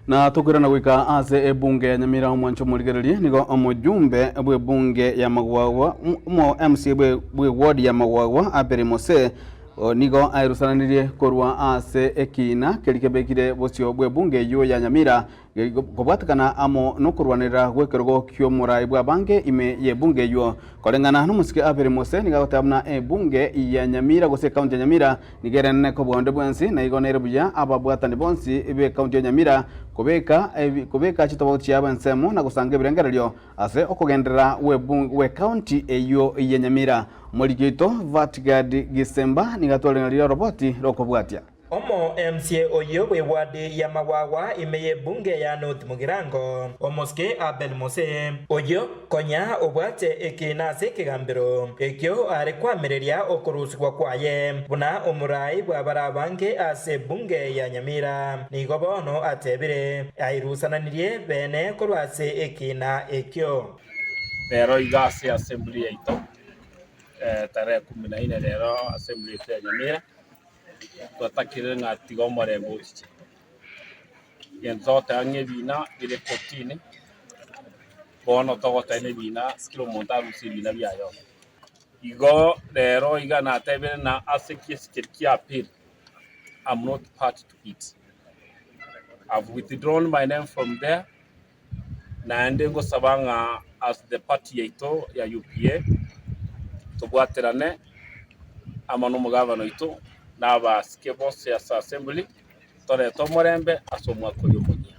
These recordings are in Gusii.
Na tokoirana goika ase ebunge ya Nyamira omwancho omorigererie nigo omojumbe bw'ebunge ya Magwagwa omo MCA bwe ward ya Magwagwa Aberi Mose nigo aerusananirie korwa ase ekiina keria kebekire bosio bw'ebunge eyio ya Nyamira kobwatekana amo nokorwanerera gw'ekerogo ki'omorai bw'abange ime y'ebunge eyio. Koreng'ana nomosike Aberi Mose nigo agoteba buna ebunge ya Nyamira gose ekaunti ya Nyamira Nigo ere enene kobua onde bwensi, na igo nere buya ababwatani bonsi b'ekaunti ya Nyamira kobeka kobeka chitobauti chiabo ensemo na gosanga ebirengererio ase okogenderera gw'ekaunti eyio ya Nyamira. Omoriki oito Vatgard Gisemba nigo atwarenereire oroboti rokobwatia. Omo MCA oyio bw'ewadi ya Magwagwa ime y'ebunge ya North Mugirango, Omosike Abel Mose, oyio Konya obwate ekiina ase ekegambero ekio are koamereria okorusigwa kwaye buna omorai bw'abare abange ase ebunge ya Nyamira. Nigo bono atebire, Airusananirie bene korwa ase ekiina ekio. Rero iga ase assembly yaito tarehe kumi na ine rero assembly yaito ya Nyamira, twatakire ng'a tiga omorembe ochiche. Egento togoteba ng'a ebina bire kotini, bono togoteba ng'a ebina kera omonto arusie ebina biaye ororo. Igo rero iga natebire ng'a ase ekiesi keria kia appeal, am not part to it. I've withdrawn my name from there, naende ngosaba ng'a as the party yaito ya UPA, tobwaterane amo na omogavana oito, na abasike bonsi ase assembly. Torete omorembe ase omwaka oyo omonyia.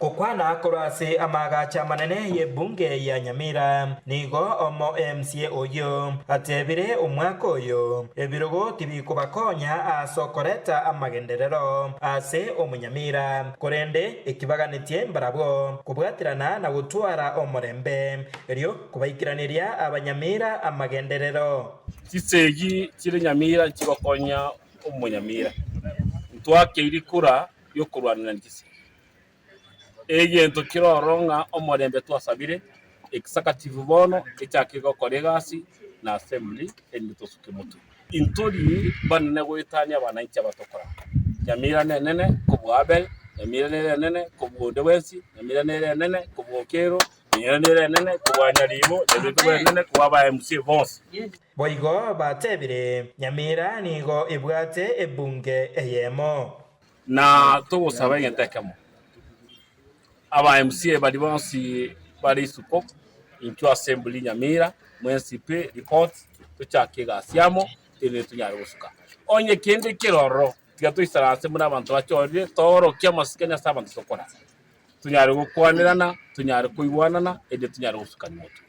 Gokwana korwa ase amaagacho amanene y'ebunge ya Nyamira, nigo omo MCA oyio atebire omwaka oyo ebirogo tibikobakonya ase okoreta amagenderero ase omonyamira, korende ekibaganetie mbarabwo kobwaterana na gotwara omorembe erio kobaikeraneria abanyamira amagenderero. Chisegi chire Nyamira nchigokonya omonyamira, ntwakeire kura y'okorwanera chisegi. Egento kere ororo ng'a omorembe twasabire, executive bono echake gokora egasi na assembly erinde tosuke motwe. Intori banene goetania abananchi aba tokorara. Nyamira nenene kobua Abel, Nyamira nere enene kobua onde bwensi, Nyamira nere enene kobua Okero, Nyamira nere enene kobua Nyaribo, Nyamira nere enene kobua aba MCA bonsi. Boigo batebire, Nyamira nigo ebwate ebunge eyemo. Na togosaba egento ekemo, aba MCA baria bonsi bare isiko, intwe assembly Nyamira, mwensi pi report, tochake egasi amo, erinde tonyare gosuka. Onye kende kere ororo, tiga toisaranse buna abanto bachorire, toorokie amasikani ase abanto tokora. Tonyare gokwanerana, tonyare koigwanana, erinde tonyare gosukani motwe.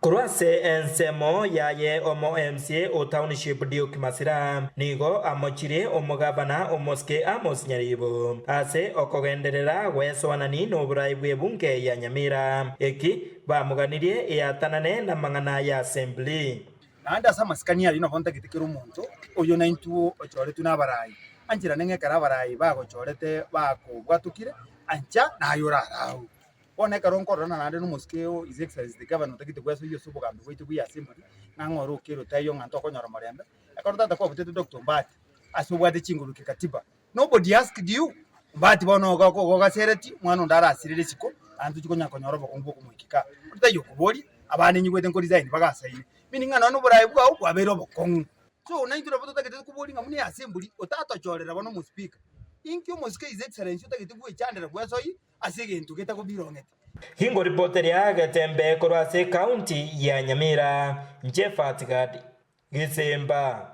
Korwa ase ensemo yaye omo MCA o Township Duke Masira nigo amochirie omogavana omosike Amos Nyaribo ase okogenderera gwesoanani noborai bw'ebunge ya Nyamira eki bamoganirie eatanane namang'ana ya Assembly. Naende ase amasikani ayio nabo ntagete kera omonto oyo naintwe ochoretwe nabaraai, ancherane ng'a ekero abaraai bagochorete bakobwatokire, ancha naye oraraue. Bono ekero nkororana naende nomosike o His Excellency the Governor otagete gwesoyia ase obogambi bwaito bwa assembly, ng'a ng'ore okere otaiyo ng'a ntokonyora omorembe, ekero tata kwabutete Doctor Ombati ase obwate chinguru kikatiba, nobody asked you, Ombati bono iga ogasereti, omwana onde arasirire isiko, naende tochi konya konyora obokong'u bwa okomoikeka. Onde taiyo okoboria, abande nyigwete nko resign bagasaine, meaning ng'a nonye na oboraai bwao bwabeire obokong'u. So naintwe nabo totagete tokoboria ng'a buna eassembly otatochorera bono omospeaker, inki omosike His Excellency otagete gwechandera gwesoyia ase egento getakobirongete. Ingoripoteria Getembe korwa ase ekaunti ya Nyamira, Jephat Gadi, Gesemba.